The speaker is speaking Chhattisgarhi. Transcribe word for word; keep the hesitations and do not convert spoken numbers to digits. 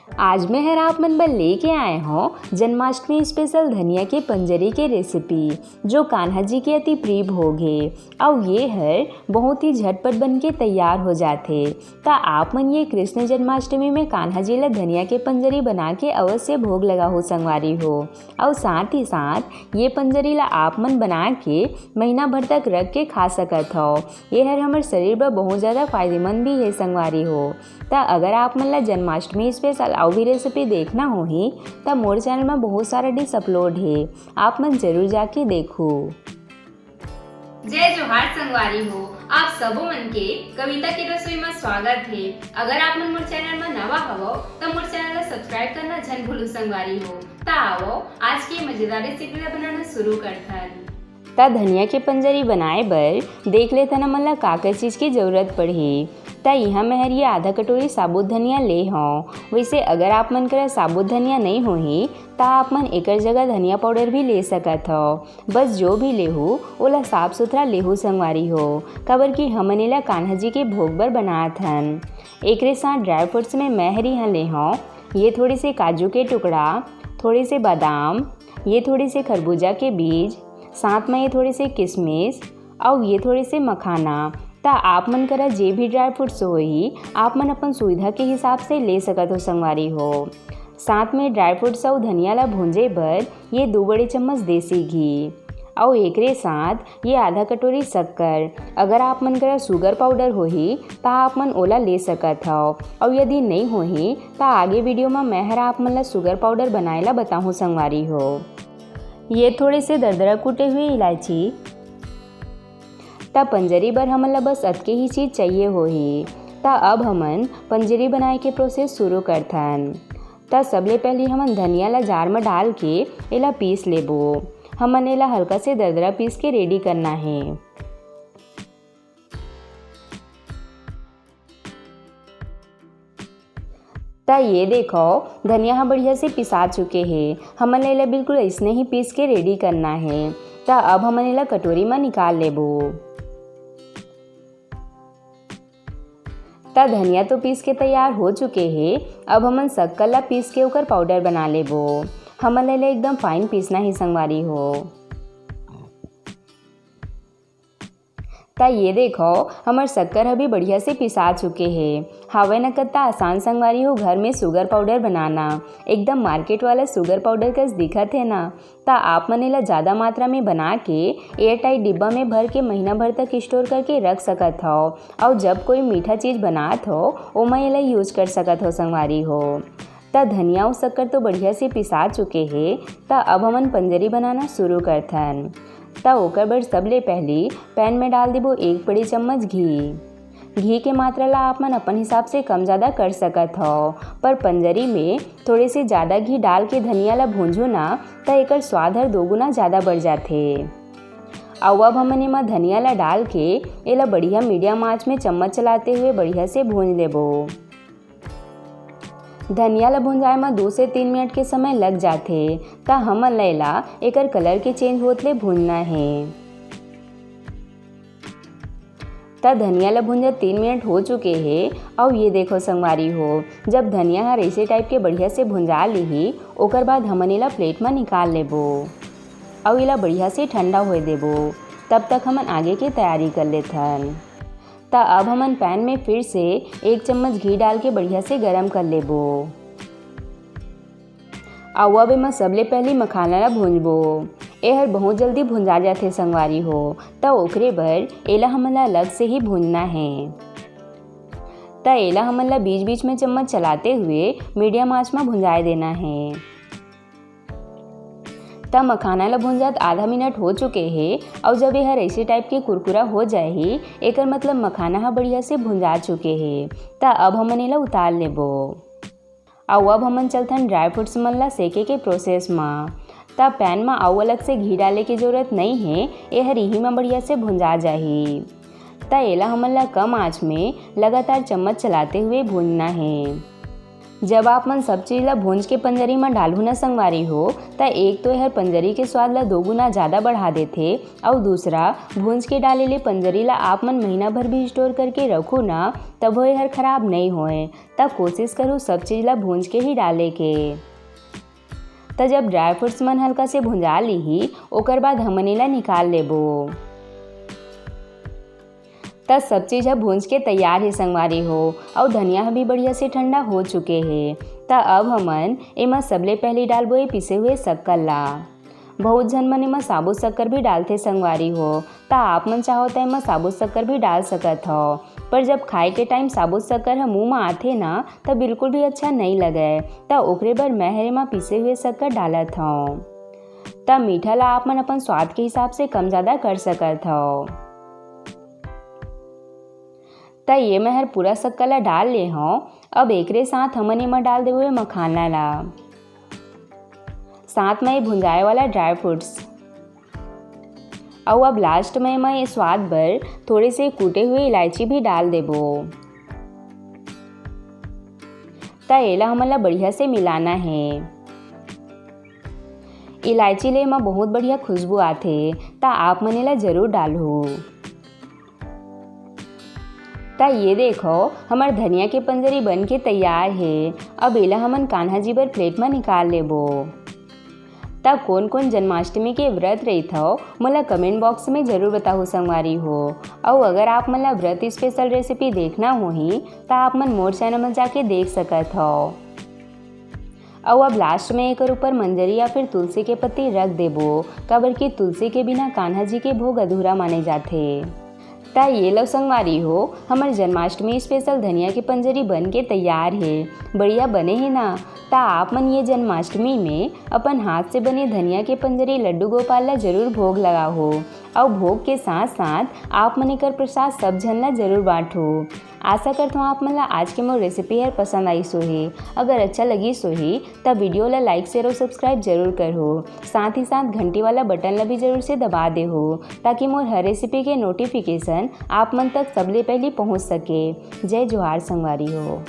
आज मैं हर आप मन बर लेके आए हौं जन्माष्टमी स्पेशल धनिया के पंजरी के रेसिपी, जो कान्हा जी के अति प्रिय भोग हे। अउ ये हर बहुत ही झटपट बन के तैयार हो जाथे। त आप मन ये कृष्ण जन्माष्टमी में कान्हा जी ला धनिया के पंजरी बना के अवश्य भोग लगाहू संगवारी हो। अउ साथ ही साथ ये पंजरी ला आप मन बना के महीना भर तक रख के खा सकत हव। ये हर हमर शरीर बर बहुत ज़्यादा फायदेमंद भी हे संगवारी हो। त अगर आप मन ला जन्माष्टमी स्पेशल अउ भी रेसिपी देखना होही, त मोर चैनल में बहुत सारा डिश अपलोड हे, आप मन जरूर जाके देखू। जय जोहार संगवारी हो, आप सबो मन के कविता के रसोई में स्वागत हे। अगर आप मन मोर चैनल में नवा हवो, त मोर चैनल ला सब्सक्राइब करना झन भूलू संगवारी हो। त आवो, आज के मजेदार रेसिपी ला बनाना शुरू करथन। त धनिया के पंजरी बनाए बर देख लेथन हमन ला का का चीज के जरूरत पड़ही। त इहाँ मैं हर ये आधा कटोरी साबुत धनिया ले हौं। वैसे अगर आप मन करा साबुत धनिया नइ होही, त आप मन एकर जगह धनिया पाउडर भी ले सकत हव। बस जो भी लेहू, ओला साफ सुथरा लेहू संगवारी हो, काबर कि हमन एला कान्हा जी के भोग बर बनात हन। एकरे साथ ड्राई फ्रूट्स में मैं हर इहाँ ले हौं ये थोड़े से काजू के टुकड़ा, थोड़े से बादाम, ये थोड़े से खरबूजा के बीज, साथ में ये थोड़े से किशमिश, अउ ये थोड़े से मखाना। त आप मन करा जे भी ड्राई फ्रूट्स होही, आप मन अपन सुविधा के हिसाब से ले सकत हो संगवारी हो। साथ में ड्राई फ्रूट्स अउ धनिया ला भूंजे बर ये दो बड़े चम्मच देसी घी, अउ एकरे साथ ये आधा कटोरी शक्कर। अगर आप मन करा शुगर पाउडर होही, त आप मन ओला ले सकत हव, अउ यदि नइ होही, त आगे वीडियो म मैं हर आप मन ला शुगर पाउडर बनाए ला बताहूँ संगवारी हो। ये थोड़े से दरदरा कूटे हुए इलायची। त पंजरी बर हमन ला बस अतके ही चीज चाहिए होही। त अब हमन पंजरी बनाए के प्रोसेस शुरू करथन। त सबले पहली हमन धनिया ला जार म डाल के एला पीस लेबो। हमन एला हल्का से दरदरा पीस के रेडी करना हे। त ये देखो, धनिया ह बढ़िया से पिसा चुके हे। हमन ला एला बिल्कुल अइसने ही पीस के रेडी करना हे। त अब हमन एला कटोरी म निकाल लेबो। त धनिया तो पीस के तैयार हो चुके हे। अब हमन शक्कर ला पीस के ओकर पाउडर बना लेबो। हमन ला एला एकदम फाइन पीसना ही संगवारी हो। त ये देखो, हमर शक्कर ह भी बढ़िया से पिसा चुके हे। हावय न कत्ता आसान संगवारी हो घर में शुगर पाउडर बनाना। एकदम मार्केट वाला शुगर पाउडर कस दिखत हे ना। त आप मन एला ज़्यादा मात्रा में बना के एयर टाइट डिब्बा में भर के महीना भर तक स्टोर करके रख सकत हव। अउ जब कोई मीठा चीज बनात हो, ओमा एला यूज कर सकत हो संगवारी हो। त धनिया अउ शक्कर तो बढ़िया से पिसा चुके हे। त अब हमन पंजरी बनाना शुरू करथन। त ओकर बर सबले पहली पैन में डाल देबो एक बड़ी चम्मच घी। घी के मात्रा ला आप मन अपन हिसाब से कम ज़्यादा कर सकत हव, पर पंजरी में थोड़े से ज़्यादा घी डाल के धनिया ला भूंजो ना, त एकर स्वाद हर दो गुना ज़्यादा बढ़ जाथे। अउ अब हमन एमा धनिया ला डाल के एला बढ़िया मीडियम आंच में चम्मच चलाते हुए बढ़िया से भूंज लेबो। धनिया ला भुंजाए म दू से तीन मिनट के समय लग जाथे, त हमन ला एला एकर कलर के चेंज होत ले भूंजना हे। त धनिया ला भुंजत तीन मिनट हो चुके हे। अउ ये देखो संगवारी हो, जब धनिया हर ऐसे टाइप के बढ़िया से भुंजा लिही, ओकर बाद हमन एला प्लेट म निकाल लेबो। अउ एला बढ़िया से ठंडा होए देबो। तब तक हमन आगे के तैयारी कर लेथन। त अब हमन पैन में फिर से एक चम्मच घी डाल के बढ़िया से गरम कर लेबो। अउ अब एमा सबले पहली मखाना ला भूंजबो। एहर बहुत जल्दी भुंजा जाथे संगवारी हो, त ओकरे बर एला हमन ला अलग से ही भूंजना हे। त एला हमन ला बीच-बीच में चम्मच चलाते हुए मीडियम आंच म भुंजाए देना हे। त मखाना ला भुंजत आधा मिनट हो चुके हे, अउ जब एहर ऐसे टाइप के कुरकुरा हो जाही, एकर मतलब मखाना ह बढ़िया से भुंजा चुके हे। त अब हमन एला उतार लेबो। अउ अब हमन चलथन ड्राई फ्रूट्स मन ला सेके के प्रोसेस म। त पैन म अउ अलग से घी डाले के जरूरत नइ हे, एहर इही म बढ़िया से भुंजा जाही। त एला हमन ला कम आंच में लगातार चम्मच चलाते हुए भूंजना हे। जब आप मन सब चीज ला भूंज के पंजरी म डालहू न संगवारी हो, त एक तो एहर पंजरी के स्वाद ला दो गुना ज्यादा बढ़ा देथे, अउ दूसरा, भूंज के डाले ले पंजरी ला आप मन महीना भर भी स्टोर करके रखू न, तभो एहर खराब नइ होए। त कोशिश करू सब चीज ला भूंज के ही डाले के। त जब ड्राई फ्रूट्स मन हल्का से भुंजा लीही, ओकर बाद हमन एला निकाल लेबो। त सब चीज ह भूंज के तैयार हे संगवारी हो, अउ धनिया ह भी बढ़िया से ठंडा हो चुके हे। त अब हमन एमा सबले पहली डालबो ये पिसे हुए शक्कर ला। बहुत झन मन एमा साबुत शक्कर भी डालथे संगवारी हो, त आप मन चाहो त एमा साबुत शक्कर भी डाल सकत हव, पर जब खाए के टाइम साबुत शक्कर ह मुंह म आथे ना, त बिल्कुल भी अच्छा नइ लगय। त ओकरे बर मैं हर एमा पिसे हुए शक्कर डालत हव। त मीठा ला आप मन अपन स्वाद के हिसाब से कम ज्यादा कर सकत हव। त ये मैं हर पूरा शक्कर ला डाल ले हव। अब एकरे साथ हमन एमा डाल देबो ये मखाना ला, साथ में ये भुंजाए वाला ड्राई फ्रूट्स। अउ अब लास्ट में मैं ये स्वाद बर थोड़े से कूटे हुए इलायची भी डाल देबो। त एला हमन ला बढ़िया से मिलाना हे। इलायची ले एमा बहुत बढ़िया खुशबू आथे, त आप मन एला जरूर डालहू। त ये देखो, हमर धनिया के पंजरी बन के तैयार हे। अब एला हमन कान्हा जी बर प्लेट म निकाल लेबो। त कोन-कोन जन्माष्टमी के व्रत रहिथव, मोला कमेंट बॉक्स में जरूर बताहू संगवारी हो। अउ अगर आप मन ला व्रत स्पेशल रेसिपी देखना होही, त आप मन मोर चैनल में जाके देख सकत हव। अउ अब लास्ट में एकर ऊपर मंजरी या फिर तुलसी के पत्ती रख देबो, काबर कि तुलसी के बिना कान्हा जी के भोग अधूरा माने जाथे। त ये लो संगवारी हो, हमर जन्माष्टमी स्पेशल धनिया के पंजरी बन के तैयार हे। बढ़िया बने हे ना? त आप मन ये जन्माष्टमी में अपन हाथ से बने धनिया के पंजरी लड्डू गोपाल ला जरूर भोग लगाहो, अउ भोग के साथ साथ आप मन एकर प्रसाद सब झन ला जरूर बांटो। आशा करथों आप मन ला आज के मोर रेसिपी हर पसंद आइस होही। अगर अच्छा लगिस होही, त वीडियो ला लाइक, शेयर अउ सब्सक्राइब जरूर करहो। साथ ही साथ घंटी वाला बटन ला भी जरूर से दबा देहो, ताकि मोर हर रेसिपी के नोटिफिकेशन आप मन तक सबले पहली पहुंच सके। जय जोहार संगवारी हो।